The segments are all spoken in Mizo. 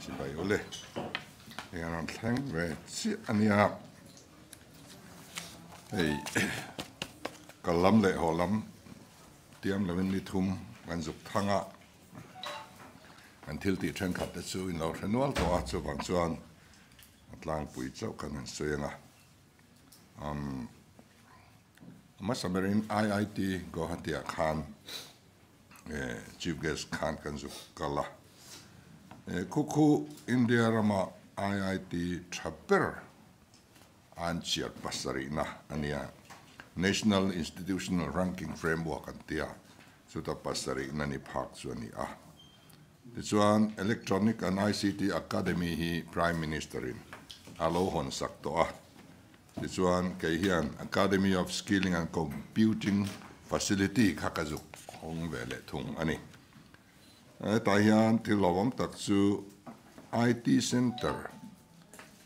Chibai ule. Hei an rawn thleng ve chiah a nia. Hei kal lam leh haw lam tiam lovin ni thum kan zuk thang a. Kan thil tih thenkhat te chu in lo hre nual tawh a, chuvang chuan a tlangpui chauh kan han sawi ang a. Umm hmasa berin IIT Guwahati ah khan Chief Guest khan kan zuk kal a. Khu khu India rama IIT tha ber an chiar pasarihna a nia. National Institutional Ranking Framework an tia, chuta pasarihna ni phak chu a ni a. Tichuan, Electronic and ICT Academy hi Prime Minister-in a lo hawn sak tawh a. Tichuan, kei hian Academy of Skilling and Computing Facility kha ka zuk hawng ve leh thung a ni. Hetah hian thil hlauhawm tak chu IT Centre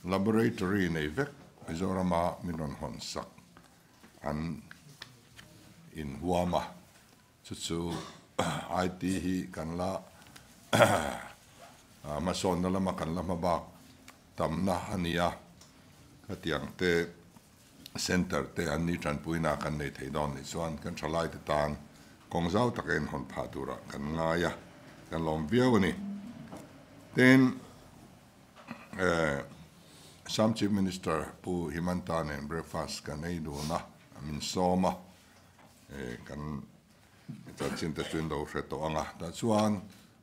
Laboratory nei vek Mizorama min rawn hawn sak an inhuam a. Chu chu IT hi kan la hmasawnna lama kan la hmabak tamna a ni a, khatiang te centre te an ni tanpuina kan nei thei dawn nih chuan kan thalaite tan kawng zau taka inhawn phah turah kan ngai a, kan lawm viau a ni. Tin, Assam Chief Minister Pu Himanta nen breakfast kan ei dun a, min sawm a. Kan chanchin te chu in lo hre tawh ang a, tah chuan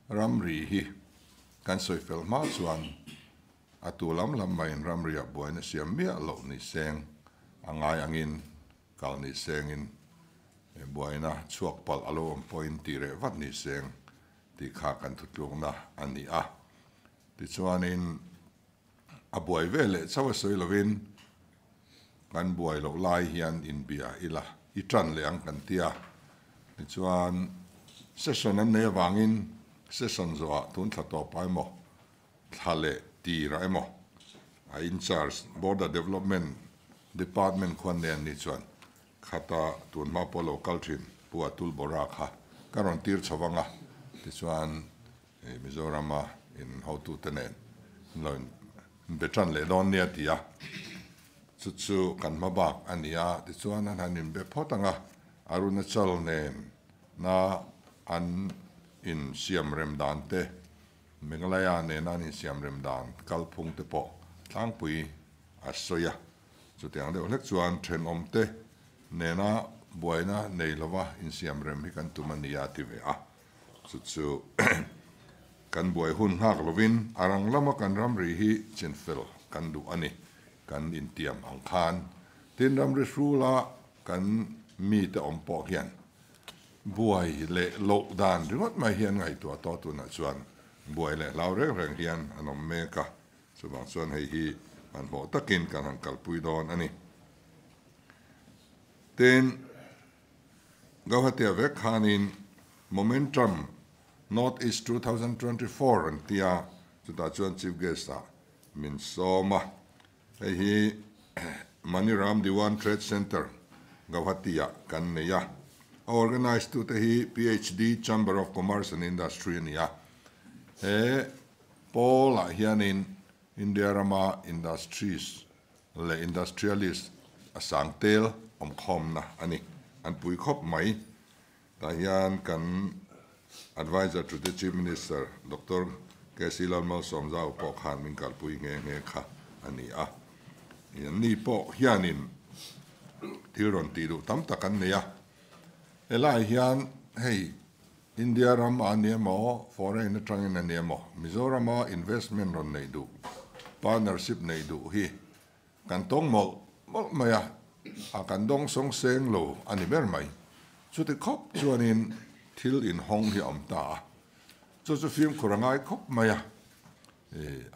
ramri hi kan sawi fel hma chuan a tu lam lam maiin ramriah buaina siam miah loh ni seng a ngai angin kal ni sengin buaina chhuak palh a lo awm pawhin tih reh vat ni seng tih kha kan thutlukna a ni a. Tichuanin A buai ve leh chauh a sawi lovin kan buai loh lai hian inbia ila i tan leh ang kan ti a. Tichuan session an nei avangin session zawhah tun thla tawpah emaw thla leh tirah emaw a in-charge Border Development Department khuan nei an nih chuan khata tun hma pawh lo kal thin Pu Atul Bora kha ka rawn tir chho vang a. Tichuan Mizorama in hotute nen an lo inbe tan leh dawn nia ti a, chu chu kan hma bak a ni a, tichuan an han inbe phawt ang a, Arunachal nen na an insiam rem dan te, Meghalaya nena an insiam rem dan kalphung te pawh tlangpui a sawi a, chutiang deuh hlek chuan thenawmte nena buaina nei lova insiam rem hi kan tum a ni a ti ve a. Chu chu kan buai hun nghak lovin a rang lama kan ramri hi chinfel kan duh a ni. Kan intiam ang khan tin ramri hrula kan mite awm pawh hian buai leh loh dan ringawt mai hi an ngaihtuah tawh tunah chuan buai leh hlau reng reng hian an awm mek a, chuvang chuan hei hi hmanhmawh takin kan han kalpui dawn a ni. Tin. Gauhatia vek khanin Momentum North East 2024 an ti a, chutah chuan Chief Guest ah min sawm a. Hei hi Maniram Diwan Trade Centre, Gauhati ah kan nei a. A organise tute hi PHD Chamber of Commerce and Industry a ni a. He pawl ah hianin India rama industries leh industrialist a sang tel awmkhawmna a ni. An pui khawp mai. Tah hian kan Adviser to the Chief Minister Doctor KC Lalmalsawmzau pawh khan min kalpui nghe nghe kha a ni a. Anni pawh hianin thil rawn tih duh tam tak an nei a. Helaiah hian hei India ram a ni emaw, foreign atangin a ni emaw, Mizorama investment rawn neih duh, partnership neih duh hi kan tawng mawlh mawlh mai a, a kan dawng sawng seng lo a ni ber mai. Chuti khawp chuanin thil inhawng hi a awm ta a, chu chu fimkhur a ngai khawp mai a,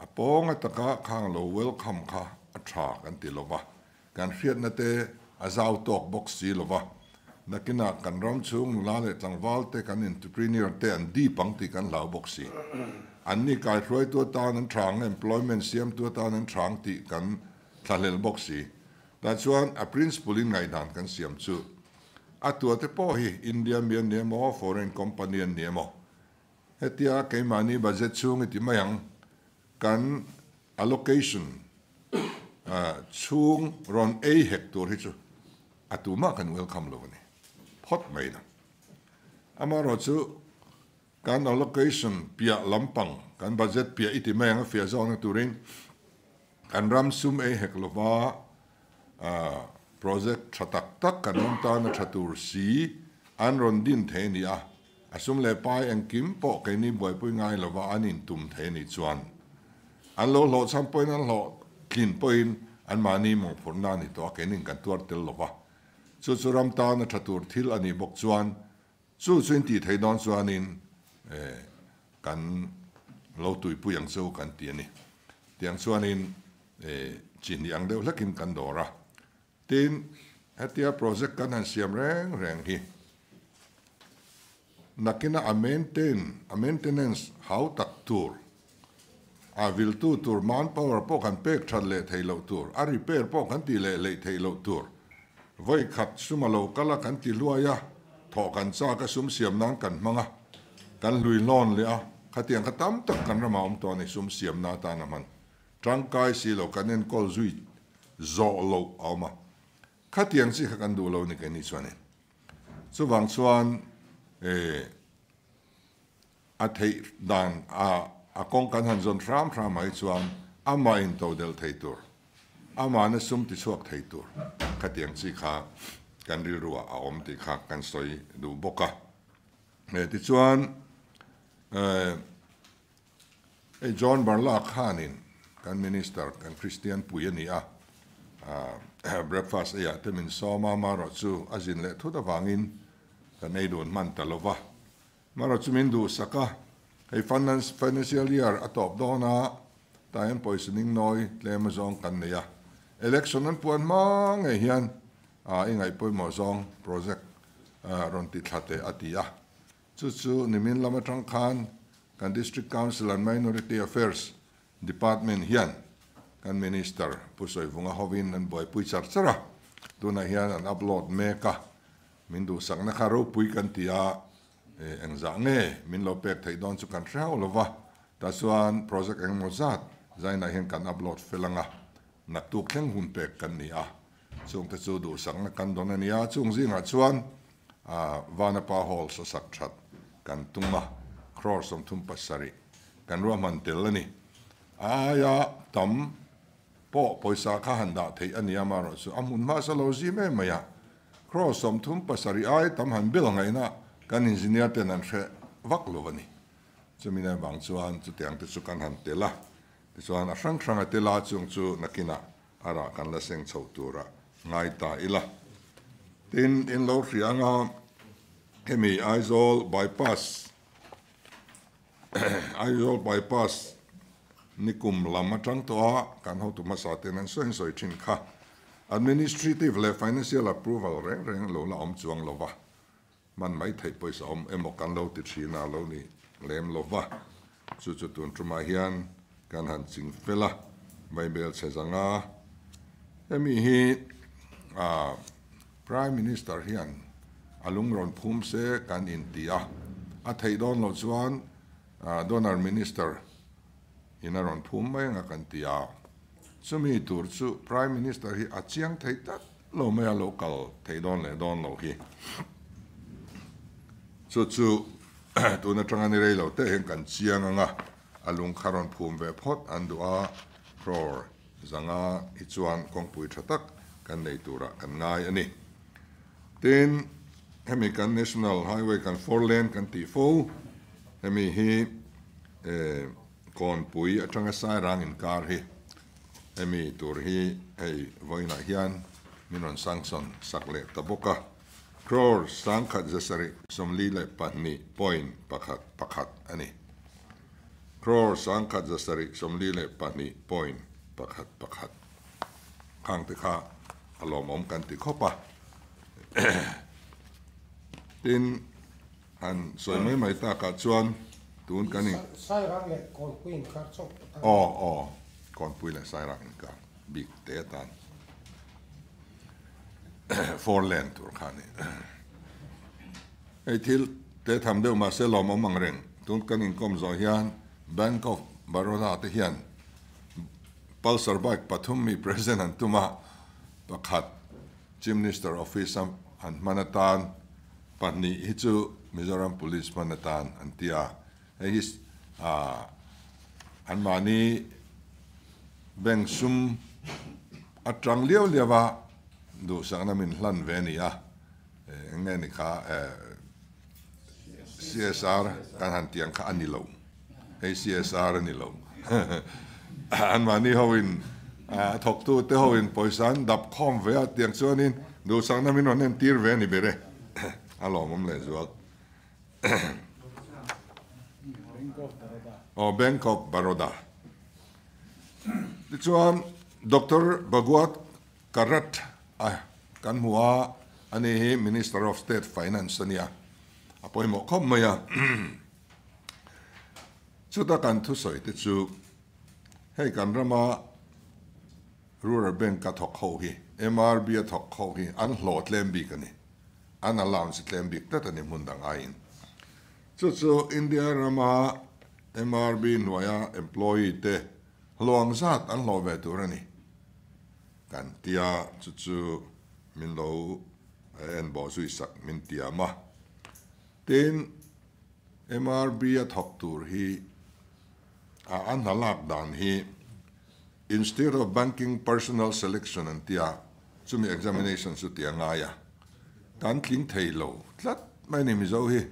a pawng ataka khang lo welcome kha a tha kan ti lo va, Kan hriatna te a zau tawk bawk si lo va, nakinah kan ram chhung nula leh tlangval te kan entrepreneur te an dip ang tih kan hlau bawk si. Anni kaihruaitu atan an tha ang, employment siamtu atan an tha ang tih kan thlahlel bawk si. Tah chuan a principle in ngaihdan kan siam chu a tuate pawh hi India mi an ni emaw, foreign company an ni emaw, hetia keimahni budget chhung i ti mai ang. kan allocation chhung rawn ei hek tur hi chu a tumah kan welcome lo a ni phawt mai na. Amaherawhchu kan allocation piah lampang, kan budget piah i ti mai ang a fiah zawkna turin kan ram sum ei hek lova project tha tak tak kan ram tana tha tur si an rawn din thei a ni a. A sum leh pai engkim pawh keini buaipui ngai lova an intum thei a nih chuan an lo hlawhchham pawhin an hlawhtlin pawhin anmahni mawhphurhna a ni tawh a, keinin kan tuar tel lova. Chu chu ram tana tha tur thil a nih bawk chuan chu chu intih theih dawn chuanin kan lo tuipui ang che u kan ti a ni. Tiang chuanin chi hnih ang deuh hlekin kan dawr a. Tin, hetia project kan han siam reng reng hi nakina a maintain, a maintenance hau tak tur, a viltu tur manpower pawh kan pek that leh theih loh tur, a repair pawh kan tih leh leih theih loh tur, vawi khat sum a lo kal a kan ti hluai a, thawh kan chak a sum siam nan kan hmang a, kan hlui hlawn leh a, khatiang kha tam tak kan ramah awm tawh a ni sum siamna atan a hman tangkai si lo kan enkawl zui zawh loh a awm a, khatiang chi kha kan duh lo ni keini chuanin. Chuvang chuan eh a theih dan a a kawng kan han zawn hram hram ah hi chuan amah in to delh thei tur, amahna sum ti chhuak thei tur khatiang chi kha kan rilru ah a awm tih kha kan sawi duh bawk a. Eh tichuan eh. Hei John Barla khanin kan Minister, kan Kristian pui a ni a, breakfast eiah te min sawm a, marawh chu a zin leh thut avangin kan ei dun hman ta lo va. Marawh chu min duhsak a, hei financial year a tawp dawn a, tah hian pawisa ning nawi tlem azawng kan nei a, election an puan hma ngei hian i ngaihpawimawh zawng project rawn ti thla teh a ti a. Chu chu nimin lam atang khan kan District Council and Minority Affairs Department hian kan Minister Pu Sawivunga hovin an buaipui char char a, tunah hian an upload mek a, min duhsakna kha ropui kan ti a, engzah nge min lo pek theih dawn chu kan hre hauh lova, tah chuan project engemaw zat zainah hian kan upload fel ang a, naktuk thleng hun pek kan ni a, chungte chu duhsakna kan dawn a nia, chung zingah chuan Vanapa Hall sasak that kan tum a, crore 37 kan ruahman tel a ni. A aia tam pawh pawisa kha han dah theih a ni a, amaherawhchu a hmun hmasa lo zim em mai a, crore 37 ai tam han bel ngaihna kan engineer ten an hre vak lo a ni. Chumi nen vang chuan chutiang te chu kan han tel a, tichuan a hrang hrang a tel a, chung chu nakinah a rah kan la seng chho tura ngai ta ila. Tin, in lo hria anga hemi Aizawl bypass Aizawl bypass nikum lam atang tawh a kan hotu hmasa ten an sawi sawi thin kha administrative leh financial approval reng reng lo la awm chuang lova hman mai theih pawisa awm emaw kan lo ti thin a lo ni lem lo va, chu chu tun tumah hian kan han ching fel a, Vaibel chhe zanga hemi hi ah Prime Minister hian a lung rawn phum se kan inti a, a theih dawn loh chuan Donor Minister in a rawn phum mai anga kan ti a, chumi tur chu Prime Minister hi a chiang thei tlat lo mai a lo kal thei dawn leh dawn lo hi. Chu chu tun atanga ni rei lo te hian kan chiang anga a lung kha rawn phum ve phawt an duh a, crore zanga hi chuan kawngpui tha tak kan nei turah kan ngai a ni. Tin, hemi kan National Highway kan four lane kan tih fo, hemi hi Kawnpui atanga Sairang inkar hi hemi tur hi hei vawiinah hian min rawn sanction sak leh ta bawk a, crore 1742.11 a ni. Crore 1742.11 khang te kha a lawmawm kan ti khawp a. Tin, han sawi mai mai takah chuan tun kan in. Sairang leh Kawnpui inkar chauh atan. Aw aw, Kawnpui leh Sairang inkar bik te atan four lane tur kha a ni. Hei thil te tham deuh mahse lawmawm ang reng, tun kan inkawm zawh hian Bank of Baroda te hian. Pulsar bike pathum mi present an tum a, pakhat Chief Minister office a an hman atan, pahnih hi chu Mizoram Police hman atan an ti a. Hei hi anmahni bank sum atang liau liau a duhsakna min hlan ve a ni a, eng nge ni kha CSR kan han tih ang kha a ni lo, hei CSR a ni lo. Anmahni hoin a thawktute hoin pawisa an dap khawm ve a tiang chuanin duhsakna min rawn entir ve a ni ber e, a lawmawm lehzual. Aw Bank of Baroda. Tichuan Doctor Bhagwat Karrat a kan hmu a, ani hi Minister of State Finance a nia, a pawimawh khawp mai a. Chuta kan thusawi te chu hei kan rama Rural Bank a thawk ho hi, MRB a thawk ho hi an hlawhtlem bik a ni. An allowance tlem bik tlat a ni hmun dang aiin. Chu chu India rama MRB hnuaia employee te hluang zat an hlawh ve tur a ni kan tia, chu chu min lo en bawh zui sak min tiam a. Tin, MRB a thawk tur hi a a hna lak dan hi Institute of Banking Personnel Selection an tia, chumi examination chu tih a ngai a, kan tling thei lo tlat mai ni Mizo hi.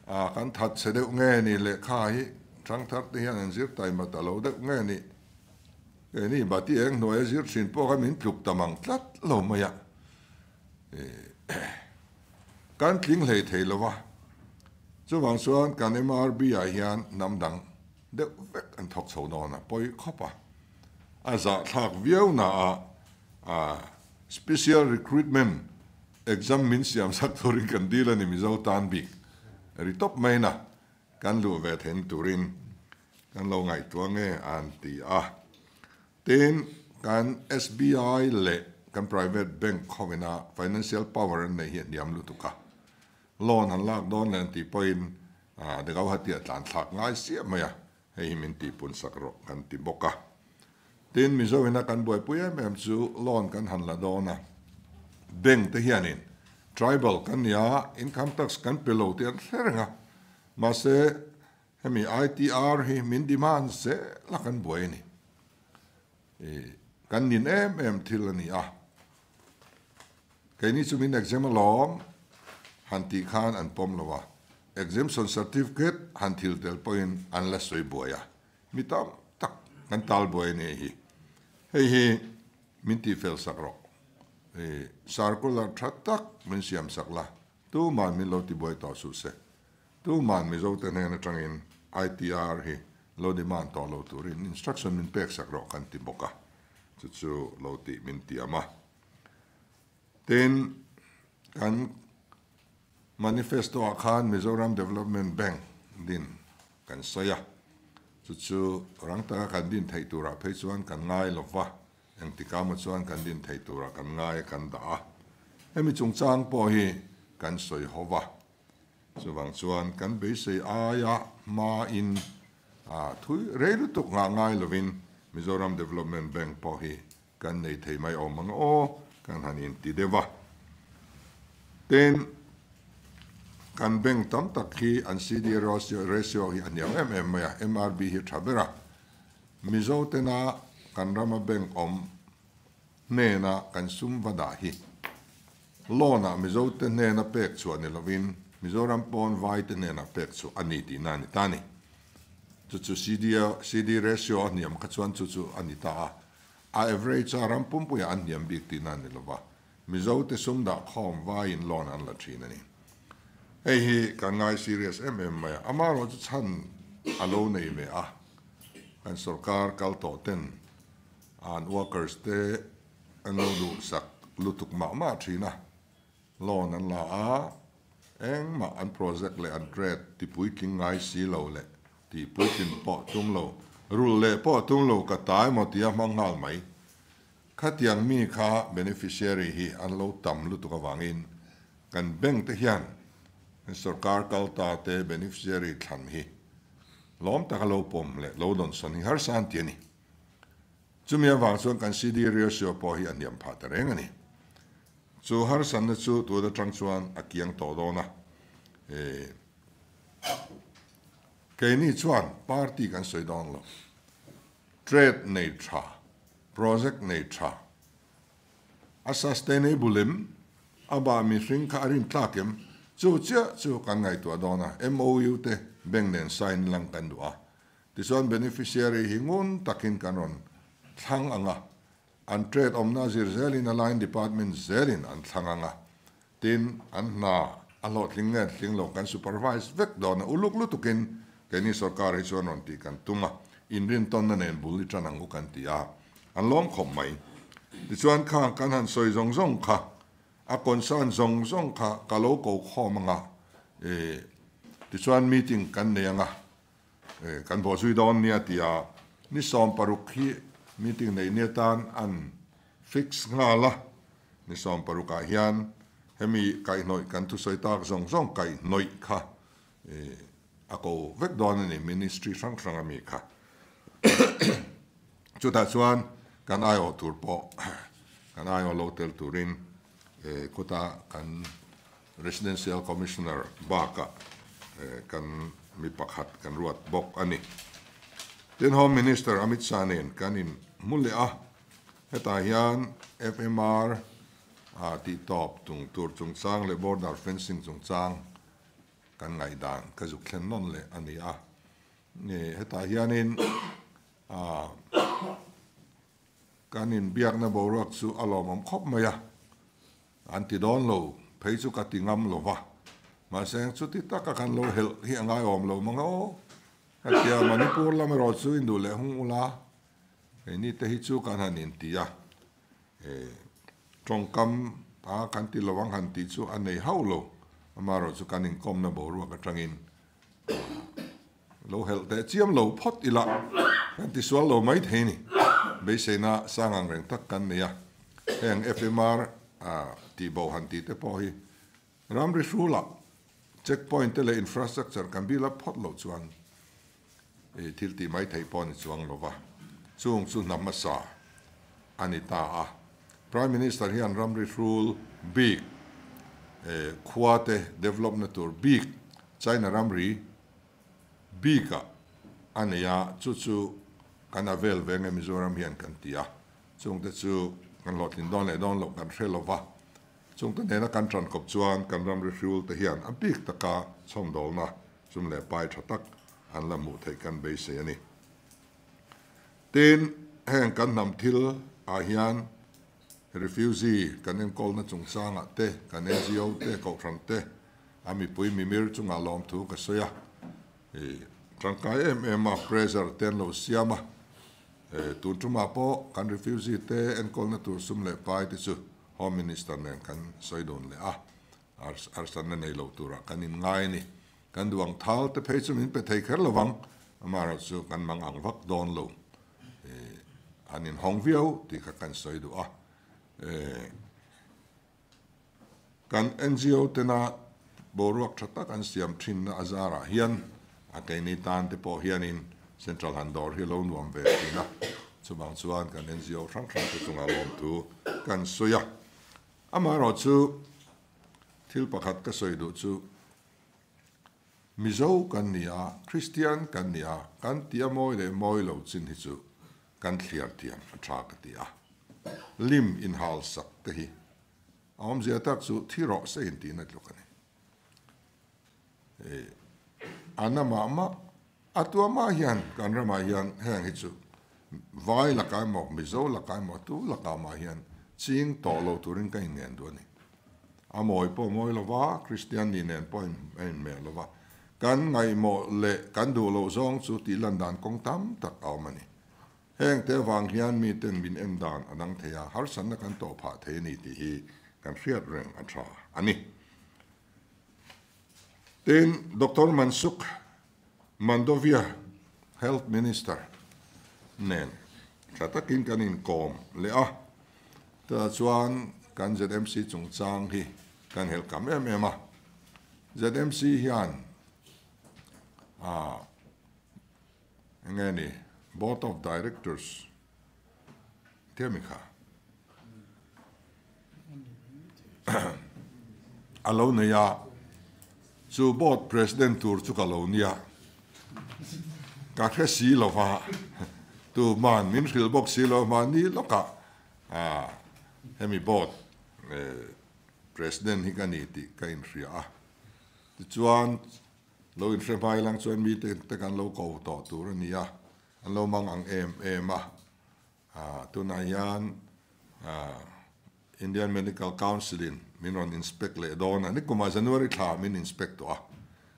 A kan that chhe deuh nge ni lehkha hi thangthar te hian an zir taima ta lo deuh nge ni. Keini bati eng hnuaia zir thin pawh kha min tluk ta mang tlat lo mai a. Kan tling hlei thei lo va, chuvang chuan kan MRB ah hian hnam dang deuh vek an thawk chho dawn a, pawi khawp a. A zahthlak viau na ah special recruitment exam min siam sak turin kan dil a ni Mizo tan bik ri tawp mai na kan luh ve theihna turin kan lo ngaihtuah nge an ti a. Tin, kan SBI leh kan private bank khawina financial power an neih hi a hniam lutuk a. Loan han lak dawn leh an tih pawhin de Gauhati a tlan thlak ngai siah mai a, hei hi min tihpun sak rawh kan ti bawk a. Tin, Mizoina kan buaipui em em chu loan kan han la dawn a, bank te hianin tribal kan ni a, income tax kan pe lo tih an hre reng a, mahse Hemi ITR hi min demand zel a kan buai a ni. I kan nin em em thil a ni a. Keini chu min exam alawm han tih khan an pawm lo a. Exemption certificate han thil tel pawhin an la sawi buai a. Mi tam tak kan tal buai a ni hi. Hei hi min tihfel sak rawh. I circular tha tak min siam sak la. Tuman min lo tibuai tawh suh se. Tuman Mizote hnen atangin ITR hi lo demand tawh lo turin instruction min pek sak rawh kan ti bawk a, chu chu lo tih min tiam a. Tin, kan manifesto ah khan Mizoram Development Bank din kan sawi a, chu chu rang taka kan din theih turah phei chuan kan ngai lo va, engtikah maw chuan kan din theih turah kan ngai a kan dah a. Hemi chungchang pawh hi kan sawi ho va. Chuvang chuan kan beisei aia hmain thui rei lutuk nghah ngai lovin Mizoram Development Bank pawh hi kan nei thei mai awm ang aw kan han inti deuh a. Tin, kan bank tam tak hi an CD ratio hi a hniam em em mai a, MRB hi a tha ber a. Mizo tena kan rama bank awm hnena kan sum va dah hi Loan-ah Mizote hnena pek chhuah ni lovin Mizoram pawn vaite hnenah pek chhuah a ni tihna a ni ta a ni. Chu chu CD ratio a hniam kha chuan chu chu a ni ta a. A average a ram pumpuiah an hniam bik tihna a ni lova, Mizote sum dah khawm vaiin loan an la thin a ni. Hei hi kan ngai serious em em mai a, amaherawh chu chhan a lo nei ve a, kan sorkar kal tawh ten an workers te An lo duhsak lutuk mah mah thin a, loan an la a, engmah an project leh an trade ti puitling ngai si lo leh tih puitlin pawh tum lo, rulh leh pawh tum lo ka ta emaw tia hmang nghal mai. Khatiang mi kha beneficiary hi an lo tam lutuk avangin kan bank te hian sorkar kal ta te beneficiary thlan hi lawm taka lo pawm leh lo dawnsawn hi harsa an ti a ni. Chumi avang chuan kan CD ratio pawh hi a hniam phah ta reng a ni. Chu harsatna chu tun atang chuan a kiang tawh dawn a. Keini chuan party kan sawi dawn lo. Trade nei tha, project nei tha, a sustainable em, a bah mihring kha a rin tlak em, chu chiah chu kan ngaihtuah dawn a. MOU te bank nen sign lang kan duh a. Tichuan beneficiary hi ngun takin kan rawn thlang ang a, an trade awmna zir zelin a line department zelin an thlang ang a, tin an hna a hlawhtling nge tling lo kan supervise vek dawn a, uluk lutukin keini sorkar hi chuan rawn tih kan tum a, inrintawnna nen bul i tan ang u kan ti a, an lawm khawp mai. Tichuan khang kan han sawi zawng zawng kha A concern zawng zawng kha ka lo ko khawm anga, tichuan meeting kan nei anga, kan bawhzui dawn nia tia ni 16 hi meeting nei nia tan an fix nghal a, ni 16 ah hian hemi kaihhnawih kan thusawi tak zawng zawng kaihhnawih kha a ko vek dawn a ni, ministry hrang hrang ami kha. Chutah chuan kan aiawh tur pawh kan aiawh lo tel turin khuta kan Residential Commissioner bakah kan mi pakhat kan ruat bawk a ni. Tin, Home Minister Amit Shah nen kan inhmu leh a, hetah hian FMR tihtawp tung tur chungchang leh border fencing chungchang kan ngaihdan ka zuk thlen nawn leh a ni a. Hetah hianin kan inbiakna boruak chu a lawmawm khawp mai a, an ti dawn lo phei chu ka ti ngam lo va, mahse chuti taka kan lo helh hi a ngaiawm lo mang aw. Hetia Manipur lam erawh chu induh leh hung ula, keini te hi chu kan han inti a, tawngkam a kan ti lo ang han tih chu a nei hauh lo, amaherawh chu kan inkawmna boruak atangin Lo helh teh chiam lo phawt ila kan tisual lo mai thei ni. Beiseina sang ang reng tak kan nei a, heng FMR tih bo han tih te pawh hi ramri hrulah check point te leh infrastructure kan build up phawt loh chuan thil tih mai theih pawh a ni chuang lo va, chung chu hna hmasa a ni ta a. Prime Minister hian ramri hrul bik khua te develop na tur bik China ramri bikah a nei a, chu chu kan a vel ve nge Mizoram hian kan ti a, chungte chu kan hlawhtlin dawn leh dawn loh kan hre lo va, chungte nena kan tan kawp chuan kan ramri hrul te hian a bik taka chhawmdawlna sum leh pai tha tak an la hmuh theih kan beisei a ni. Tin, heng kan hnam thil ah hian refugee kan enkawlna chungchangah te, kan NGO te, kohhran te, a mipui mimir chungah lawmthu ka sawi a, i tangkai em em a, pressure te an lo siam a, tun tumah pawh kan refugee te enkawlna tur sum leh pai te chu Home Minister nen kan sawi dun leh a, harsatna nei lo turah kan inngai a ni. Kan duh ang thal te phei chu min pe thei kher lovang, amaherawhchu kan mang ang vak dawn lo. An inhawng viau tih kha kan sawi duh a. Kan NGO tena boruak tha tak an siam thinna a zarah hian a keini tan te pawh hianin Central han dawr hi lo nuam ve thin a, chuvang chuan kan NGO hrang hrang te chungah lawmthu kan sawi a. Amaherawhchu thil pakhat ka sawi duh chu Mizo kan ni a, Kristian kan ni a, kan tih a mawi leh mawi lo chin hi chu kan thliar thiam a tha ka ti a. Lim inhal sak te hi a awmzia tak chu thi rawh se intihna tluk a ni. A na mah mah, a tua mah hian kan ramah hian heng hi chu vai lakah emaw, Mizo lakah emaw, tu lakah mah hian ching tawh lo turin ka inngen duh a ni. A mawi pawh mawi lo va, Kristian ni nen pawh a inhmeh lo va. Kan ngaihmawh leh kan duh loh zawng chu tih lan dan kawng tam tak a awm a ni. Heng te avang hian miten min en dan a dang thei a, harsatna kan tawh phah thei a ni tih hi kan hriat reng a tha a ni. Tin, Doctor Mansukh Mandovia, Health Minister nen tha takin kan inkawm leh a, chutah chuan kan ZMC chungchang hi kan helh kam em em a. ZMC hian eng nge ni Board of Directors tia mi kha. A lo nei a, chu board president tur chu ka lo nia. Ka hre si lo va, tuman min hrilh bawk si lo mahni lawkah hemi board president hi ka ni tih ka inhria a. Tichuan, lo inhre hmai lang chuan mite te kan lo ko tawh tur a ni a, an lo mang ang em em a. Tunah hian Indian Medical Council in min rawn inspect leh dawn a, nikumah January thla min inspect tawh a,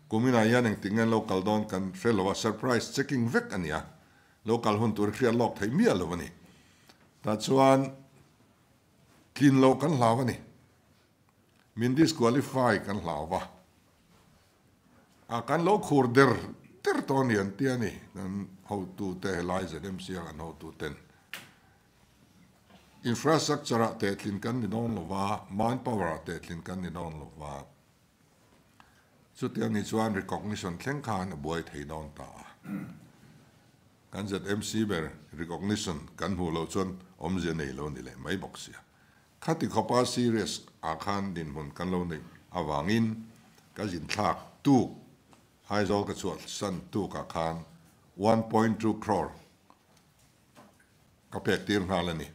kuminah hian engtik nge an lo kal dawn kan hre lo a, surprise checking vek a ni a, lo kal hun tur hi hriat lawk theih miah lo a ni. Tah chuan tlin loh kan hlau a ni, min disqualify kan hlau va, a kan lo khur der der tawh a ni an ti a ni, kan hotute helai ZMC a kan hotuten. Infrastructure ah tehtlin kan ni dawn lo va, manpower ah tehtlin kan ni dawn lo va. Chutiang ni chuan recognition thleng khan a buai thei dawn ta a. Kan ZMC ber recognition kan hmuh loh chuan awmzia nei lo ni leh mai bawk sia. Khati khawpa serious ah khan dinhmun kan lo neih avangin ka zinthlak tuk Aizawl ka chhuahsan tuk ah khan 1.2 crore Ka pek tir nghal a ni.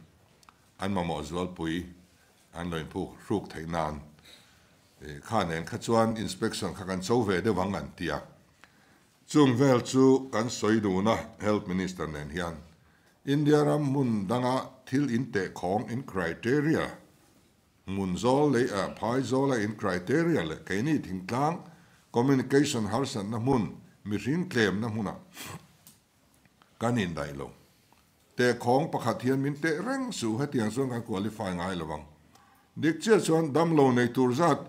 An mamawh zualpui an lo inphuk hruk theih nan kha nen kha chuan inspection kha kan cho ve deuh ang an ti a. Chung vel chu kan sawi dun a Health Minister nen hian India ram hmun danga thil in tehkhawng in criteria hmun zawl leh phai zawla in criteria leh keini thingtlang communication harsatna hmun mihring tlemna hmunah Kan indaih lo. Tehkhawng pakhat hian min teh reng suh hetiang chuan kan qualify ngai lo ang. Dik chiah chuan damlo nei tur zat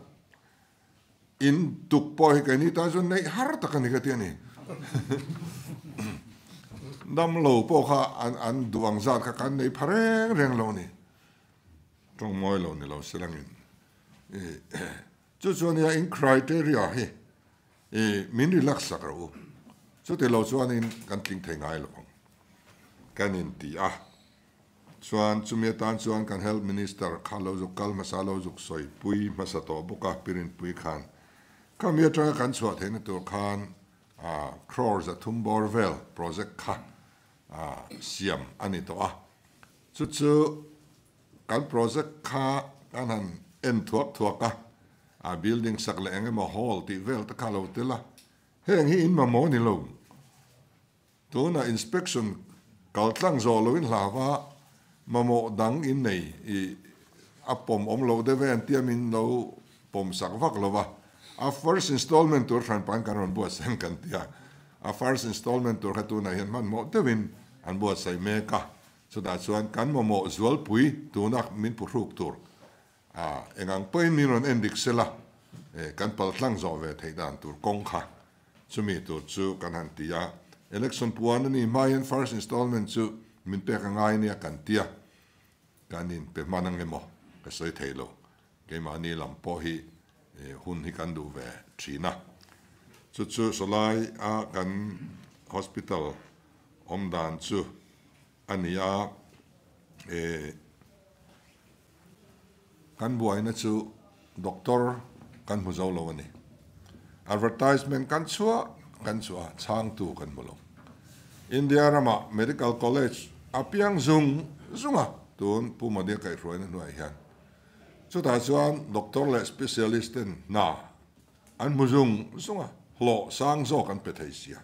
in tuk pawh hi keini tan chuan neih har tak a ni ka ti a ni. Damlo pawh kha an duh ang zat kha kan nei pha reng reng lo a ni. Tawng mawi lo ni lo se langin. Chu chuan nia in criteria hi I min relax sak rawh u. Chuti lo chuanin kan tling thei ngai lo ang. Kan inti a. Chuan chumi atan chuan kan Health Minister kha lo zuk kal hmasa lo zuk sawi pui hmasa tawh bawk a, Pirinpui khan. Khami atanga kan chhuah theihna tur khan crore 300 bawr vel project kha siam a ni tawh a. Chu chu Kan project kha kan han en thuak thuak a, a building sak leh eng emaw hall tih vel te kha lo tel a, heng hi in mamawh ni lo. Tunah inspection kal tlang zawh loin hlava mamawh dang in nei i a pawm awm loh deuh e an tia min lo pawm sak vak lo va, a first installment tur hranpain kan rawn buatsaih kan ti a, a first installment tur kha tunah hian hmanhmawh deuhin an buatsaih mek a. Chutah chuan kan mamawh zualpui tuna min phuhruk tur a eng ang pawhin min rawn en dik sela kan pal tlang zawh ve theih dan tur kawng kha chumi tur chu kan han ti a. Election puan a ni hma hian first installment chu min pek a ngai nia kan ti a, kan in pe hman ang emaw ka sawi thei lo. Keimahni lam pawh hi hun hi kan duh ve thin a. Chu chu sawlai a kan hospital awm dan chu a ni a, e kan buaina chu doctor kan hmu zo lo a ni. Advertisement kan chhuah kan chhuah a, chhangtu kan hmu lo. India ramah medical college a piang zung zung a, tun Pu Modi-a kaihhruaina hnuaiah hian. Chutah chuan doctor leh specialist ten hna An hmu zung zung a, hlawh sang zawk an pe thei sia.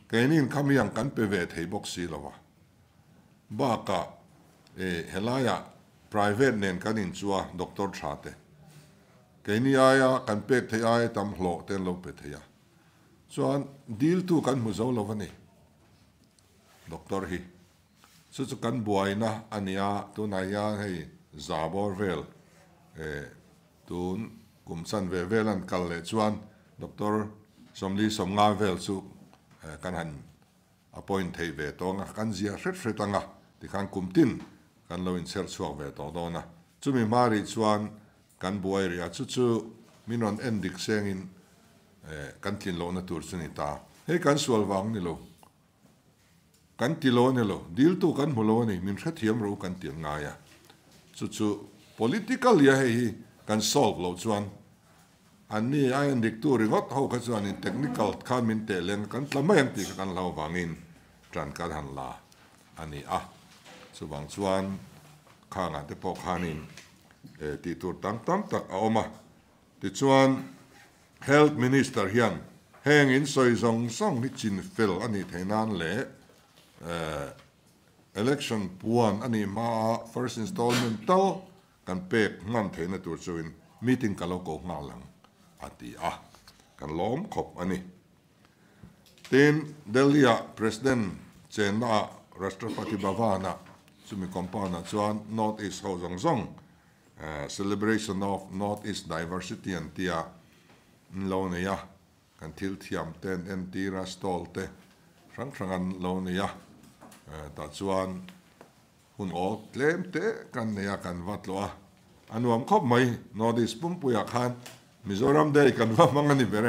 Keini'n kha miang kan pe ve thei bawk si lo a. Bakah e helaiah private nen kan inchu a doctor tha te. Keini aia kan pek theih aia tam hlawh te an lo pe thei a. Chuan diltu kan hmu zo lo a ni doctor hi. Chu chu kan buaina a nia, tunah hian hei za bawr vel e tun kum chan ve vel an kal leh chuan Doctor 40 50 vel chu kan han appoint theih ve tawh ang a, kan zia hret hret ang a, tikhan kum tin kan lo inchher chhuak ve tawh dawn a. Chumi hma rih chuan kan buai rih a, chu chu min rawn en dik sengin kan tlin lohna tur chu ni ta. Hei kan sual vang ni lo. Kan ti lo a ni lo, diltu kan hmu lo a ni, min hrethiam ro kan ti an ngai a. Chu chu political ia hei hi kan solve loh chuan anni a endiktu ringawt ho kha chuanin technical khan min teh leng a, kan tla mai ang tih kha kan hlau vangin tan kan han la a ni a. Chuvang chuan khangah te pawh khanin tih tur tam tam tak a awm a. Tichuan Health Minister hian heng in sawi zawng zawng hi chin fel a nih theih nan leh Election puan a nih hmaa first installment tal kan pek hman theihna tur chuin meeting ka lo ko nghal ang a ti a, kan lawm khawp a ni. Tin, Delhi-ah President chennaah Rashtrapati Bhavan-ah chumi compound-ah chuan North East ho zawng zawng Celebration of North East Diversity an tia an lo nei a, Kan thil thiam te an entir a, stall te hrang hrang an lo nei a, tah chuan hun awl tlem te kan nei a, kan va tlawh a, a nuam khawp mai. North East Pumpuiah khan Mizoram Day kan va hmang a ni ber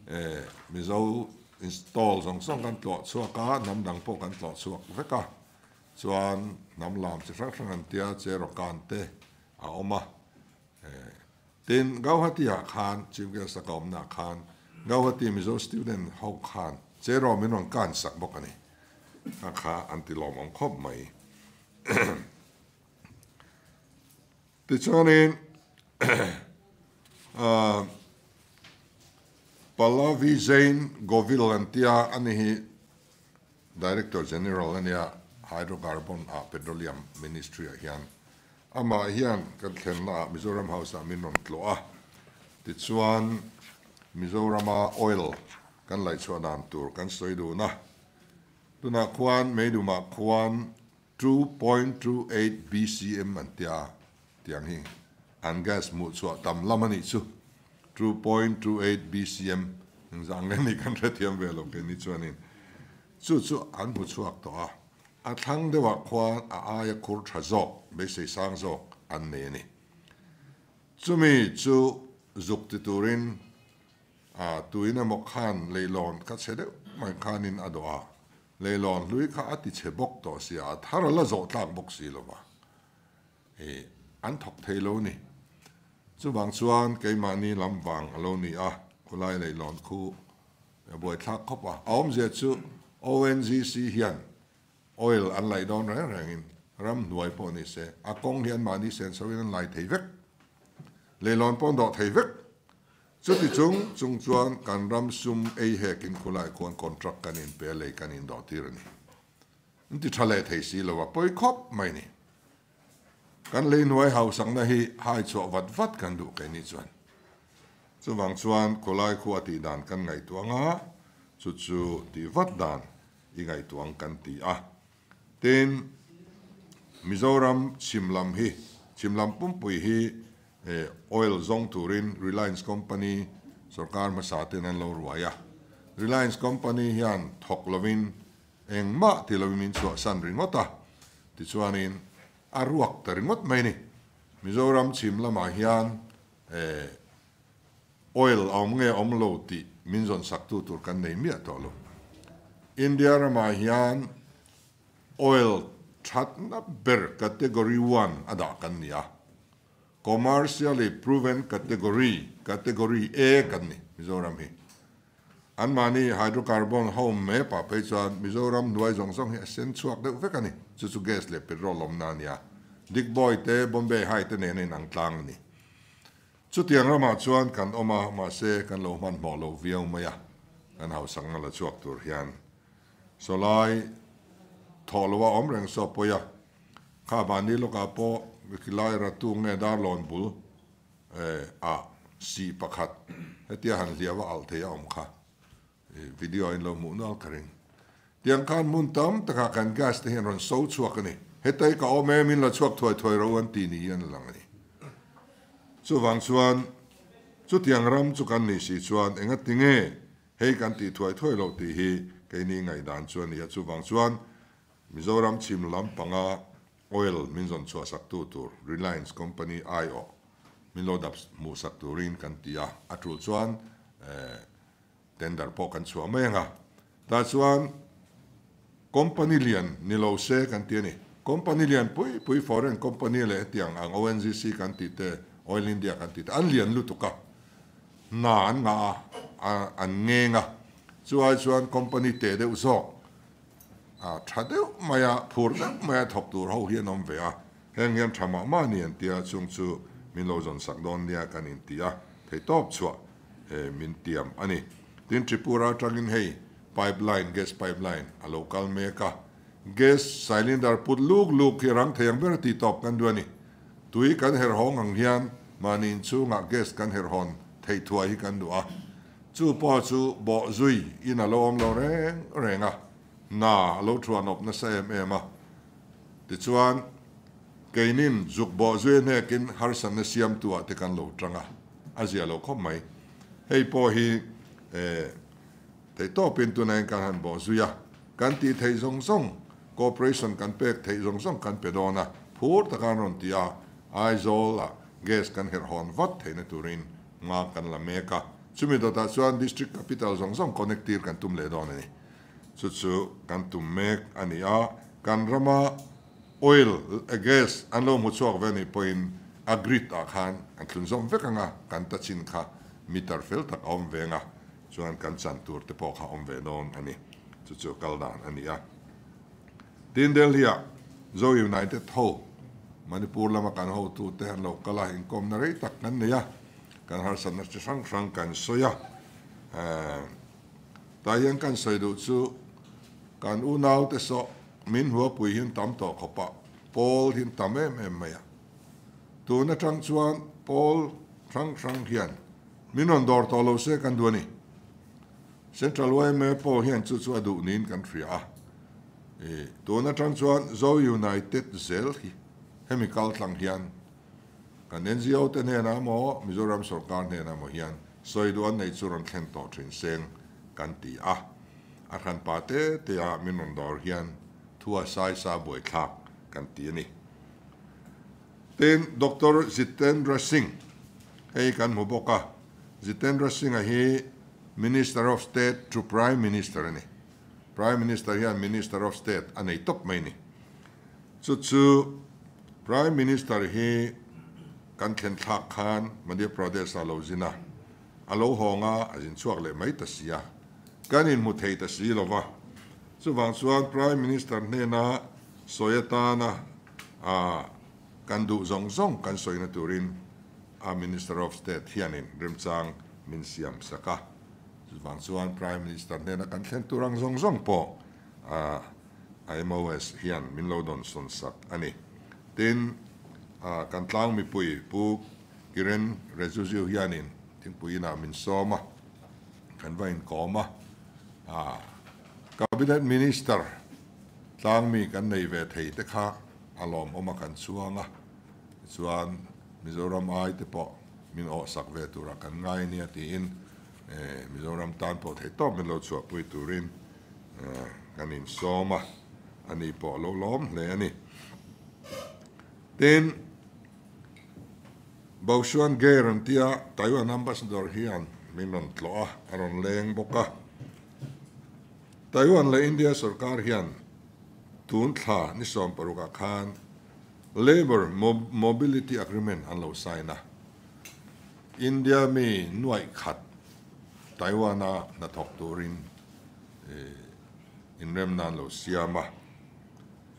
e, Mizo stall zawng zawng kan tlawh chhuak a, hnam dang pawh kan tlawh chhuak vek a, chuan hnam lam chi hrang hrang an tia, Cherokan te a awm a. Tin, Gauhati-ah khan, Chief Guest a ka awmnaah khan, Gauhati Mizo student ho khan Cheraw min rawn kan sak bawk a ni. Kha kha an ti lawmawm khawp mai. Tichuanin, Pallavi Jain Govil an tia a ni hi Director General a nia Hydrocarbon ah Petroleum Ministry ah hian. Amah hian kan thlenna ah Mizoram House ah min rawn tlawh a, tichuan Mizorama oil kan laihchhuah dan tur kan sawi dun a. Tunah khuan Meidumah khuan 2.28 BCM an tia tiang hi an gas hmuhchhuah tam lam a nih chu. 2.28 BCM engzah nge ni kan hrethiam ve lo keini chuanin chu chu an hmu chhuak tawh a, a thlang deuhah khuan a aia khur tha zawk, beisei sang zawk an nei a ni. Chumi chu zuk ti turin a tuin emaw khan leilawn kha chhe deuh mai khanin a dawh a, leilawn hlui kha a ti chhe bawk tawh sia, a thar a la zawh tlak bawk si lova. Ih, an thawk thei lo ni. Chuvang chuan keimahni lam vang a lo ni a, khulai leihlawn khu a buaithlak khawp a. A awmzia chu ONGC hian oil an laih dawn reng rengin ramhnuai pawh ni se, a kawng hi anmahni senso in an lai thei vek. Leihlawn pawh an dawh thei vek. Chuti chung chung chuan kan ram sum ei hekin khulai khuan contract kan inpe a, lei kan indawh tir a ni. An ti tha leh thei si lo a, pawi khawp mai ni. Kan lei hnuai hausakna hi hai chhuah vat vat kan duh keini chuan. Chuvang chuan khawlai khua tih dan kan ngaihtuah anga, chu chu tih vat dan i ngaihtuah ang kan ti a. Tin, Mizoram chhim lam hi, chhim lam pumpui hi oil zawng turin Reliance Company sorkar hmasa ten an lo ruai a. Reliance Company hian thawk lovin Engmah ti lovin min chhuahsan ringawt a, tichuanin a ruak ta ringawt mai ni. Mizoram chhim lamah hian eh oil a awm nge awm lo tih min zawn saktu tur kan nei miah tawh lo. India ramah hian oil thatna ber category one a dah kan ni a, commercially proven category, category A kan ni Mizoram hi. Anmahni hydrocarbon ho map ah phei chuan Mizoram hnuai zawng zawng hi a sen chhuak deuh vek a ni. Chu chu gas leh petrol awmna a nia. Digboi te, Bombay High te nen a inang tlang a ni. Chutiang ramah chuan kan awm a, mahse kan lo hmanhmawh lo viau mai a, kan hausakna la chhuak tur hian sawlai thawh loh a awm reng saw pawi a. Kha vani lawkah pawh khilai ratu nge darlawn bul Ah si pakhat hetia han hliau a alh thei a awm kha video in lo hmuh nual ka ring. Tiang khan hmun tam takah kan gas te hian rawn so chhuak a ni. Hetei ka awm em in la chhuak thuai thuai ro an ti ni an lang a ni. Chuvang chuan chutiang ram chu kan nih si chuan enga tinge hei kan tih thuai thuai loh tih hi keini ngaihdan chu a ni a. Chuvang chuan Mizoram chhim lam panga Oil min zawn chhuah sak tu tur Reliance Company aiawh min lo dap hmuh sak turin kan ti a, a tul chuan tender pawh kan chhuah mai ang a. Tah chuan Company lian ni lo se kan ti a ni. Company lian pui pui foreign company leh hetiang ang ONGC kan tih te, Oil India kan tih te an lian lutuk a, hna an ngah a, an ngeng a. Chu ai chuan company teh deuh zawk a tha deuh mai a, phur deuh mai a thawk tur ho hi an awm ve a. Heng hian tha mah mah ni an tia, chung chu min lo zawn sak dawn nia kan inti a, theihtawp chhuah min tiam a ni. Tin, Tripura atangin hei Pipeline, gas pipeline, a lo kal mek a, gas cylinder put luk luk hi rang thei ang ber a tih tawp kan duh a ni. Tui kan herh hawng ang hian mahni inchhungah gas kan herh hawn theih thuai hi kan duh a, chu pawh chu bawh zui in a lo awm lo reng reng a, hna a lo thuan awp nasa em em a. Tichuan, keinin zuk bawh zui hnekin harsatna siamtu ah te kan lo tang a, a zia lo khawp mai. Hei pawh hi eh. Theihtawpin tunah hian kan han bawh zui a, kan tih theih zawng zawng, cooperation kan pek theih zawng zawng kan pe dawn a, phur taka an rawn ti a, Aizawl-ah gas kan herh hawn vat theihna turin hma kan la mek a, chumi dawtah chuan district capital zawng zawng connect tir kan tum leh dawn a ni. Chu chu kan tum mek a ni a, kan rama oil gas an lo hmu chhuak ve anih pawhin a grid ah khan an thlun zawm vek ang a, kan ta chin kha meter fel tak a awm ve ang a. Chuan kan chan tur te pawh kha awm ve dawn a ni. Chu chu kal dan a ni a. Tin Delhi-ah Zo United ho, Manipur lama kan hotu te an lo kal a, inkawmna rei tak kan nei a, kan harsatna chi hrang hrang kan sawi a. Tah hian kan sawi duh chu kan unau te saw min huapui hian tam tawh khawp a, pawl hian tam em em mai a. Tun atang chuan pawl hrang hrang hian Min rawn dawr tawh lo se kan duh a ni. Central yma pawh hian chu chu a duh niin kan hria a. I tun atang chuan Zo United zel hi hemi kal tlang hian kan NGO te hnenah emaw Mizoram sorkar hnenah emaw hian sawi duh an neih chu rawn thlen tawh thin seng kan ti a. A hranpa te te a min rawn dawr hian thu a sai sa buaithlak kan ti a ni. Tin, Doctor Jitendra Singh hei kan hmu bawk a, Jitendra Singh-a hi Minister of State to Prime Minister a ni. Prime Minister hian Minister of State a nei tawp mai ni. Chu chu Prime Minister hi kan thlen thlak khan Madhya Pradesh-ah lo zin a, a lo hawng a, a zin chhuak leh mai ta si a, kan inhmu thei ta si lo va. Chuvang chuan Prime Minister hnena sawi atana A kan duh zawng zawng kan sawina turin a Minister of State hianin remchang min siam sak a. Chuvang chuan Prime Minister hnena kan thlen tur ang zawng zawng pawh a MOS hian min lo dawn sawn sak a ni. Tin, kan tlang mipui Pu Kiren Rijuju hianin thingpui inah min sawm a, kan va inkawm a. Cabinet Minister Tlangmi kan nei ve thei te kha a lawmawm a kan chhuang a, tichuan Mizoram ai te pawh min awhsak ve tura kan ngai nia tiin Mizoram tan pawh theih tawp min lo chhuahpui turin kan insawm a, ani pawh a lo lawm hle a ni. Tin, Baoshuan Ge rawn tia Taiwan Ambassador hian min rawn tlawh a, a rawn leng bawk a. Taiwan leh India sorkar hian tun thla ni 16 ah khan Labour Mobility Agreement an lo sign a. India mi nuaih khat Taiwan-a hnathawk turin inremna an lo siam a.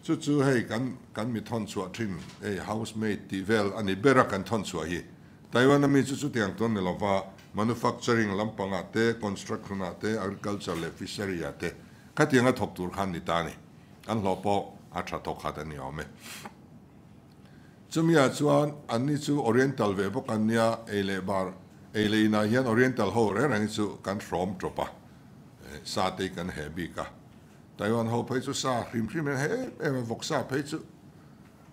Chu chu hei kan kan mi thawn chhuah thin hei housemaid tih vel a ni ber a kan thawn chhuah hi. Taiwan-a mi chu chutiang chuan ni lova manufacturing lampangah te, construction-ah te, agriculture leh fishery-ah te khatianga thawk tur khan ni ta a ni. An hlawh pawh a tha thawk khat a ni awm e. Chumi-ah chuan anni chu Oriental ve bawk an nia, ei leh bar, ei leh inah hian Oriental ho reng reng hi chu kan hrawm tawp a, sa te hi kan heh bik a. Taiwan ho phei chu sa hrim hrim hian heh em em a, vawksa phei chu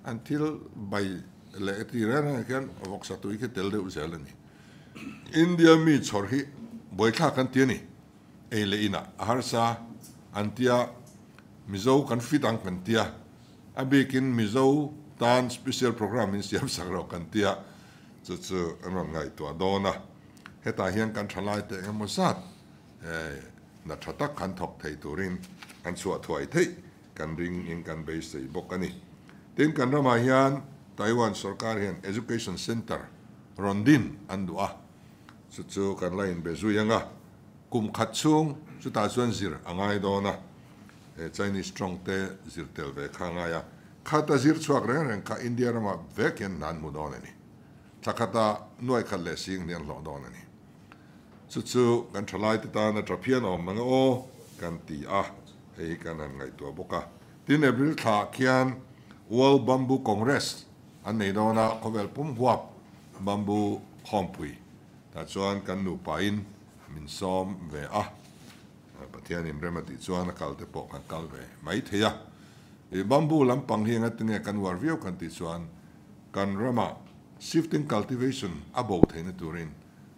an thil bai leh ti reng reng ah khian vawksa tui khi tel deuh zel a ni. India mi chhawr hi buaithlak an ti a ni. Ei leh inah a harsa an tia, Mizo kan fit ang kan tia, a bikin Mizo tan special program in siam sak rawh kan tia, chu chu an rawn ngaihtuah dawn a. Hetah hian kan thalai te engemaw zat na tha tak kan thawk thei turin an chhuah thuai theih. kan ring in kan beisei bawk a ni. Tin, kan ramah hian Taiwan sorkar hian Education Centre rawn din an duh a, chu chu kan la inbe zui ang a, kum khat chhung chutah chuan zir a ngai dawn a, Chinese tawng te zir tel ve kha a ngai a, khata zir chhuak reng reng kha India ramah vek hian hna an hmu dawn a ni. Thla khata nuai khat leh sing hnih an hlawh dawn a ni. Chu chu kan thalaite tana tha phian awm ang aw kan ti a, hei hi kan han ngaihtuah bawk a. Tin, April thla khian World Bamboo Congress an nei dawn a, khawvel pum huap bamboo khawmpui tah chuan kan nupain min sawm ve a, Pathianin rem a tih chuan a kal te pawh kan kal ve mai thei a. I bamboo lampang hi engatinge kan uar viau kan tih chuan kan ramah shifting cultivation a bo theihna turin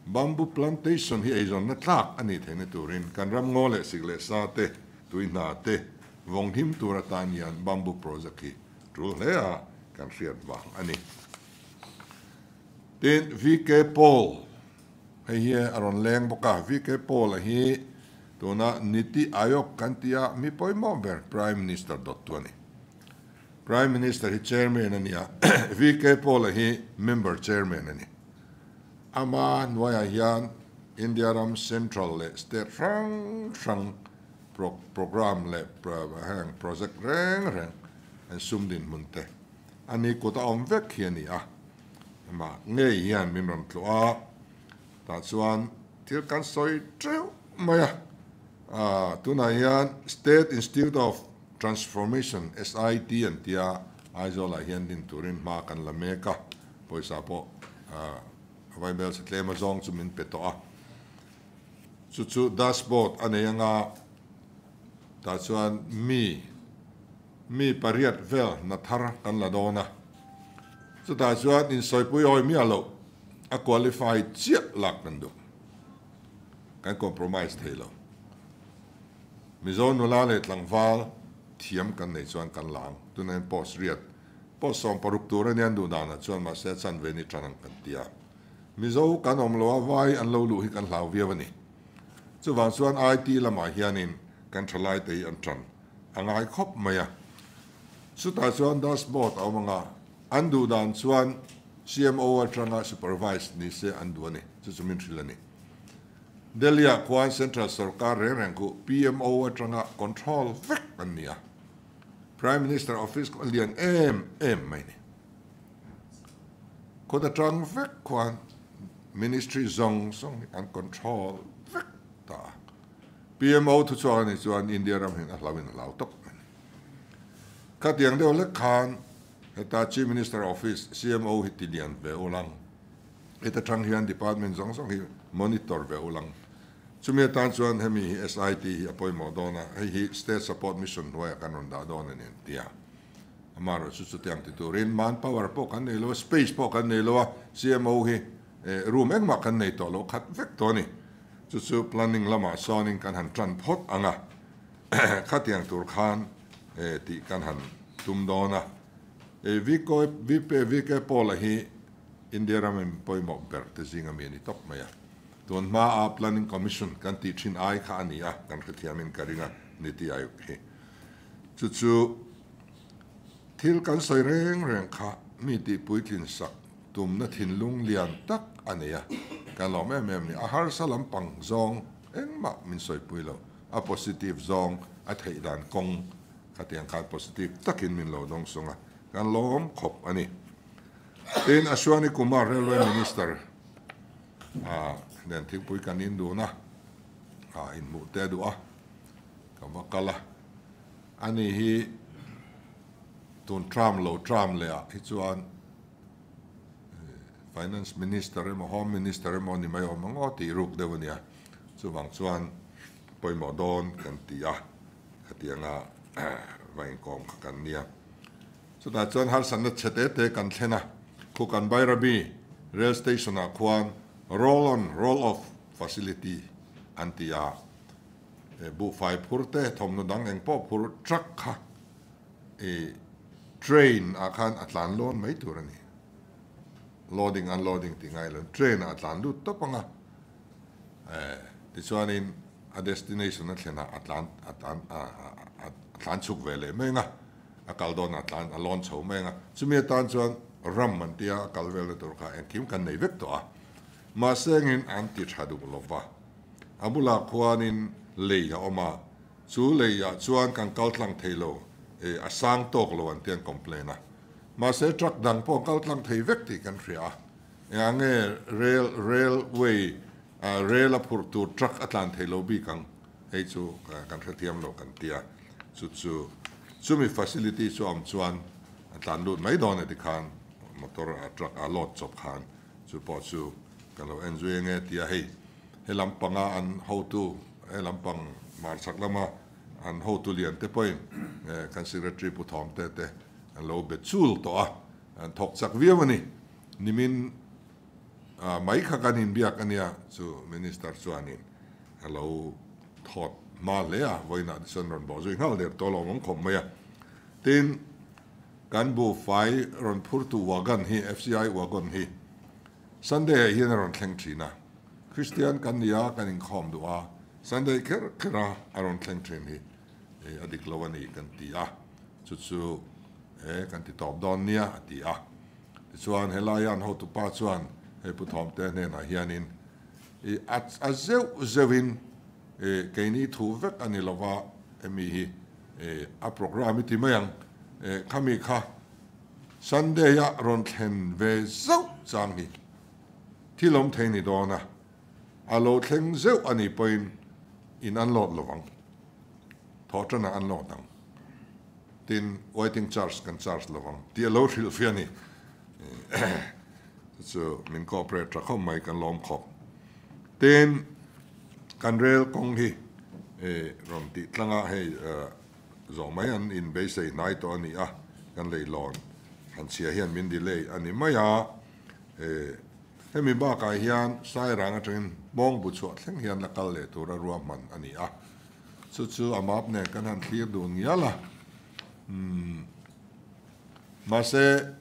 Bamboo plantation hi eizawnna tlak a nih theihna turin kan ram ngaw leh sik leh sa te, tui hna te vawng him tur atan hian bamboo project hi tul hle a kan hriat vang a ni. Tin, VK Paul hei hi a rawn leng bawk a, VK Paul a hi tuna Niti Aayog kan tia mi pawimawh ber Prime Minister dawttu a ni. Prime Minister hi Chairman a ni a, VK Paul a hi Member Chairman a ni. Ama hnuaiah hian India ram Central leh State hrang hrang programme leh heng project reng reng an sum dinhmun te a ni kut a awm vek hi a ni a. Amah ngei hian min rawn tluah a, tah chuan thil kan sawi teuh mai a. Tunah hian State Institute of Transformation, SIT, an tia Aizawlah hian din turin hma kan la mek a, pawisa pawh a vaibel sa tlem azawng chu min pe tawh a. Chu chu dashboard a nei anga tah chuan mi mi pariat vel hna thar kan la dawn a. Chutah chuan insawipui awi miah loh a qualify chiah lak kan duh. Kan compromise thei lo. Mizo nula leh tlangval thiam kan nei chuan kan la ang. Tunah hian post riat, post 16 tur a nia an duh danah chuan mahse a chanve ni tan ang kan ti a. Mizo kan awm lo a, vai an lo luh hi kan hlau viau a ni. Chuvang chuan IT lamah hianin kan thalai te hi an tan a ngai khawp mai a. Chutah chuan dashboard a awm ang a, an duh dan chuan CMO atanga supervise ni se an duh a ni. Chu chu min hrilh a ni. Delhi-ah khuan Central sorkar reng reng khu PMO atanga control vek an ni a, Prime Minister office khaw lian em em mai ni. Khawt atang vek khuan ministry zawng zawng hi an control vek ta a. PMO thuchhuak a nih chuan India ram hian a hlauhin a hlau tawp mai ni. Khatiang deuh lek khan heta Chief Minister office, CMO, hi ti lian ve ulang. Heta tang hian department zawng zawng hi monitor ve ulang. Chumi atan chuan hemi hi SIT hi a pawimawh dawn a, hei hi State Support Mission hnuaiah kan rawn dah dawn a ni an ti a. Amaherawhchu chu chutiang ti turin manpower pawh kan nei lo a, space pawh kan nei lo a, CMO hi room engmah kan nei tawh lo khat vek tawh a ni. Chu chu planning lamah sawnin kan han tan phawt ang a, khatiang tur khan tih kan han tum dawn a. VK Paul-a hi India ram in pawimawh ber te zing ami a ni tawp mai a. Tun hma a Planning Commission kan tih thin ai kha a ni a, kan hrethiam in ka ring a ni tih Ayuk hi. Chu chu thil kan sawi reng reng kha mi tih puitlin sak tumna thinlung lian tak a nei a, kan lawm em em ni. A harsa lampang zawng engmah min sawipui lo, a positive zawng a theih dan kawng khatiang khan positive takin min lo dawng sung a, kan lawm khawp a ni. Tin, Ashwani Kumar Railway Minister a nen thingpui kan in dun a, a inhmuh te duh a, ka va kal a. Ani hi tun term lo term leh ah hi chuan Finance Minister emaw Home Minister emaw ni mai awm ang aw tih ruk deuh a nia. Chuvang chuan pawimawh dawn kan ti a, khatianga va inkawm kha kan nia. Chutah chuan harsatna chhe te te kan thlen a, khu kan Bairabi Rail Station ah khuan roll on roll off facility an ti a, buhfai phur te thawmhnaw dang eng pawh phur truck kha i train ah khan a tlan lawn mai tur a ni. Loading unloading tih ngai lo, train ah a tlan lut tawp ang a, tichuanin a destination a thlen ah a tlan a tlan a. a tlan chhuk ve leh mai ang a, a kal dawn a tlan a lawn chho mai ang a, chumi atan chuan ram an tia a kal velna tur kha engkim kan nei vek tawh a, mahse engin an ti tha duh lo va, a bulah khuanin lei a awm a, chu leiah chuan kan kal tlang thei lo, eh a sang tawk lo an tia an complain a, mahse truck dang pawh kal tlang thei vek tih kan hria a, engah nge rail railway rail a phurh tur truck a tlan thei lo bik ang. Hei chu kan hrethiam lo kan ti a, chu chu chumi facility chu a awm chuan a tlan lut mai dawn e tikhan motor a truck a load chawp khan chu pawh chu kan lo en zui ange tia hei he lampanga an hotu he lampang hmarchhak lama an hotu lian te pawhin kan secretary Pu Thawmte te an lo be chul tawh a, an thawk chak viau a ni. Nimin mai kha kan inbiak ania chu minister chuanin a lo thawt hma hle a, vawiinah te chuan rawn bawh zui nghal der tawh lo awm khawp mai a. Tin, kan buhfai rawn phurtu wagon hi, FCI wagon hi Sunday ah hian a rawn thleng thin a, Kristian kan ni a, kan inkhawm duh a, Sunday kher kher a a rawn thleng thin hi a dik lo a ni kan ti a, chu chu e kan ti tawp dawn nia a ti a. Tichuan helaia an hotupa chuan hei Pu Thawmte hnenah hianin I a a zeuh zeuhin i keini thu vek a ni lova hemi hi i a programme i ti mai ang i khami kha Sunday a rawn thlen ve zauh chang hi thil awm thei ni dawn a, a lo thleng zeuh a nih pawhin in unload lovang, thawhtanah unload ang tin waiting charge kan charge lovang tih a lo hrilhfiah a ni. Chu chu min cooperate tha khawp mai kan lawm khawp. Tin, kan rel kawng hi rawn tih tlanga hei zawh mai an in beisei hnai tawh a ni a, kan leihlawn han chhia hian min delay a ni mai a. Hemi bakah hian Sairang atangin Bawngbu chhuah thleng hian la kal leh tura ruahman a ni a. Chu chu a map nen kan han thlir dun ngial a. Mahse,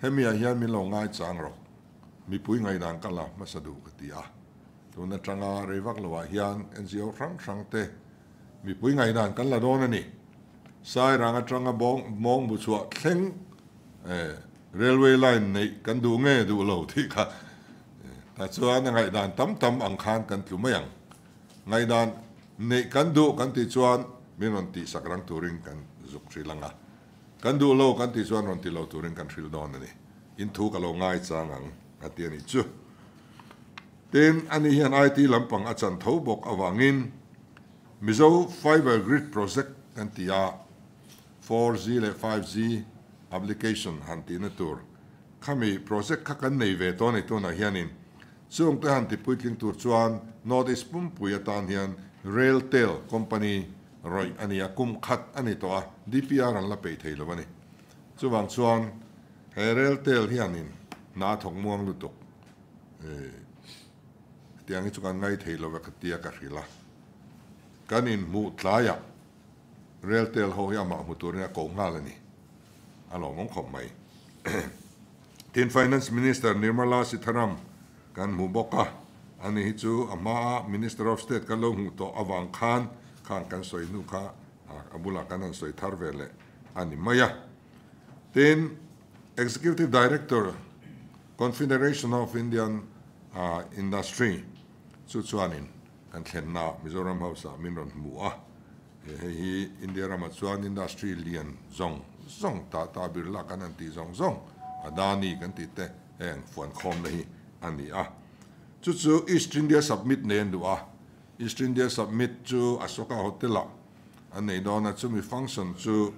hemiah hian min lo ngaichang rawh, mipui ngaihdan ka la hmasa duh ka ti a. Tun atanga rei vak loah hian NGO hrang hrang te mipui ngaihdan kan la dawn a ni. Sairang atanga mawngbu chhuah thleng railway line neih kan duh nge duh lo tih kha tah chuan a ngaihdan tam tam ang khan kan tlu mai ang. Ngaihdan neih kan duh kan tih chuan min rawn tihsak rang turin kan zuk hrilh ang a, kan duh lo kan tih chuan rawn ti lo turin kan hrilh dawn a ni. In thu ka lo ngaichang ang a ti a ni chu. Tin, ani hian IT lampang a chan tho bawk avangin Mizo Fiber Grid Project kan ti a, 4G leh 5G application han tihna tur khami project kha kan nei ve tawh a ni tunah hianin Chungte han ti puitling tur chuan North East pumpui atan hian Railtel company rawih a ni a, kum khat a ni tawh a, DPR an la peih thei lo a ni. Chuvang chuan he Railtel hianin hna a thawk muang lutuk hetiang hi chu kan ngai thei lo ve ka tia ka hrilh a. Kan inhmuh tlaiah Railtel ho hi amah hmu turin a ko nghal a ni. A lawmawm khawp mai. Tin, Finance Minister Nirmala Sitharam kan hmu bawk a, ani hi chu a hmaa Minister of State kan lo hmuh tawh avang khan khan kan sawi hnu kha a bulah kan han sawi thar ve leh a ni mai a. Tin, Executive Director, Confederation of Indian Industry chu chuanin kan thlenna Mizoram House-ah min rawn hmu a, Hei hi India ramah chuan industry lian zawng zawng, Tata Birla kan han tih zawng zawng, Adani kan tih te heng fuankhawmna hi a ni a. Chu chu East India Summit nei an duh a, East India Summit chu Ashoka Hotel-ah an nei dawn a, chumi function chu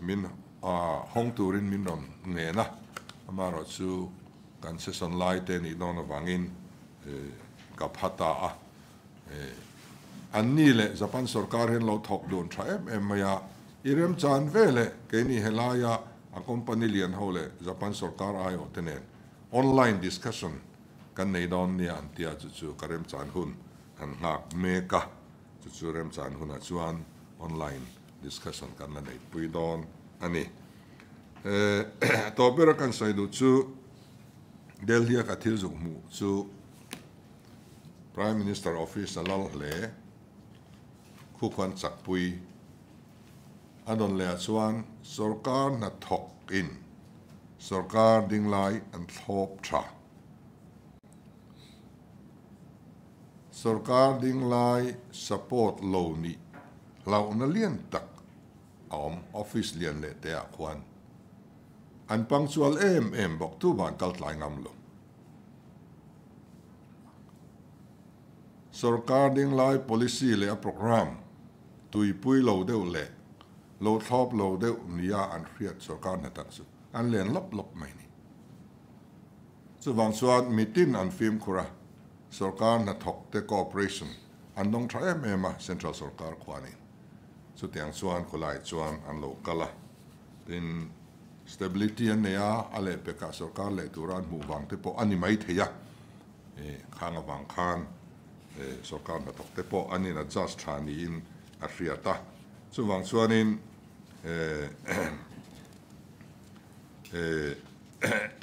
min hawng turin min rawn ngen a, amaherawh chu kan session lai te nih dawn avangin ka pha ta a. An ni leh Japan sorkar hian lo thawk dun tha em em mai a, i remchan ve leh keini helaia a company lian ho leh Japan sorkar aiawh te nen online discussion kan nei dawn nia an tia chu chu ka remchan hun kan nghak mek a, chu chu remchan hunah chuan online discussion kan la neihpui dawn a ni. Tawp bera kan sawi duh chu Delhi a ka thil zuk hmuh chu Prime Minister Office a lal hle. Khu khuan chakpui A dawn leh ah chuan sorkar hnathawk in sorkar dinglai an thlawp tha. Sorkar dinglai support lo nih hlauhna lian tak a awm office lian leh te ah khuan an punctual em em bawk tu van kal tlai ngam lo. Sorkar dinglai policy leh a programme tuipui lo deuh leh lo thlawp lo deuh nia an hriat sorkar hnatak chu an len lawp lawp mai ni. Chuvang chuan mitin an fimkhur a, sorkar hnathawk te cooperation an dawng tha em em a central sorkar khuanin. Chutiang chuan khawlai chuan an lo kal a, tin stability an nei a, a lehpekah sorkar leh tura an hmuh vang te pawh a ni mai thei a, khang avang khan sorkar hnathawk te pawh an in adjust tha niin a hriat a. Chuvang chuanin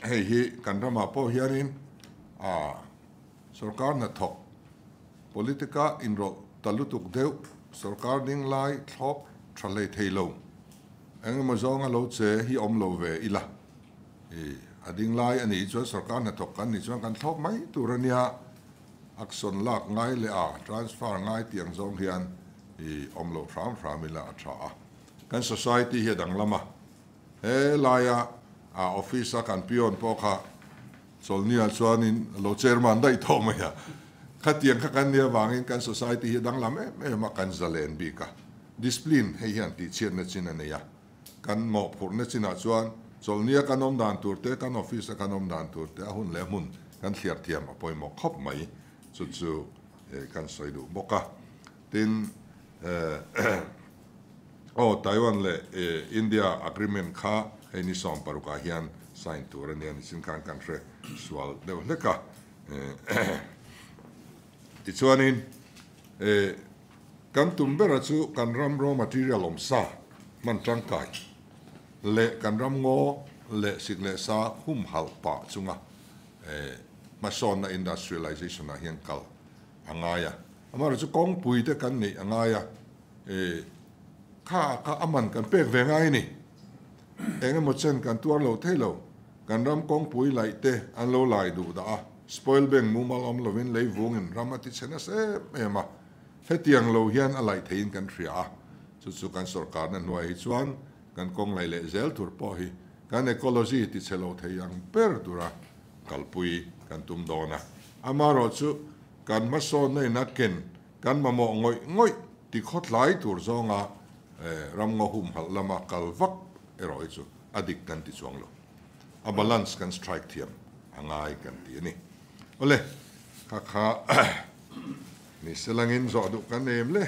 hei hi kan ramah pawh hianin sorkar hnathawk politica inrawlh ta lutuk deuh sorkar ding lai thlawp tha hlei thei lo engemaw zawnga lo che hi awm lo ve ila a ding lai a nih chuan sorkar hnathawk kan nih chuan kan thlawp mai tur a nia action lak ngai leh a transfer ngai tih ang zawng hian awm lo hram hram ila a tha a kan society hi a danglam a. He laia a office a kan peon pawh kha Chawlhnia chuanin a lo chairman daih tawh mai a. Khatiang kha kan nia vangin kan society hi a danglam em em a, kan zalen bik a. Discipline hei hian tihchhiatna chin a nei a. Kan mawhphurhna chinah chuan Chawlhnia kan awm dan tur te, kan office a kan awm dan tur te, a hun leh hmun kan thliar thiam a pawimawh khawp mai. Chu chu kan sawi duh bawk a. Tin, Aw, Taiwan leh India agreement kha hei ni 16 ah hian sign tur a nia nichin khan kan hre sual deuh hlek a. Tichuanin kan tum bera chu kan ram raw material awm sa hman tangkai leh kan ram ngaw leh sik leh sa humhalh pah chunga hmasawnna industrialization ah hian kal a ngai a. Amaherawhchu kawngpui te kan neih a ngai a. E, kha kha a man kan pek ve ngai a ni. Eng emaw chen kan tuar lo thei lo. Kan ram kawngpui laih te an lo lai duh dah a, spoil bank mumal awm lovin lei vungin ram a ti chhe nasa em em a. Hetiang lo hian a laih theiin kan hria a, chu chu kan sawrkarna hnuai hi chuan kan kawng laih leh zel tur pawh hi kan ecology ti chhe lo thei ang ber tura kalpui kan tum dawn a. Amaherawhchu kan hmasawnna in a ken Kan mamawh ngawih ngawih ti khawtlai tur zawnga ramngaw humhalh lama kal vak erawh hi chu a dik kan ti chuang lo. A balance kan strike thiam a ngai kan ti a ni. Awle, kha kha ni selangin zawh duh kan em le.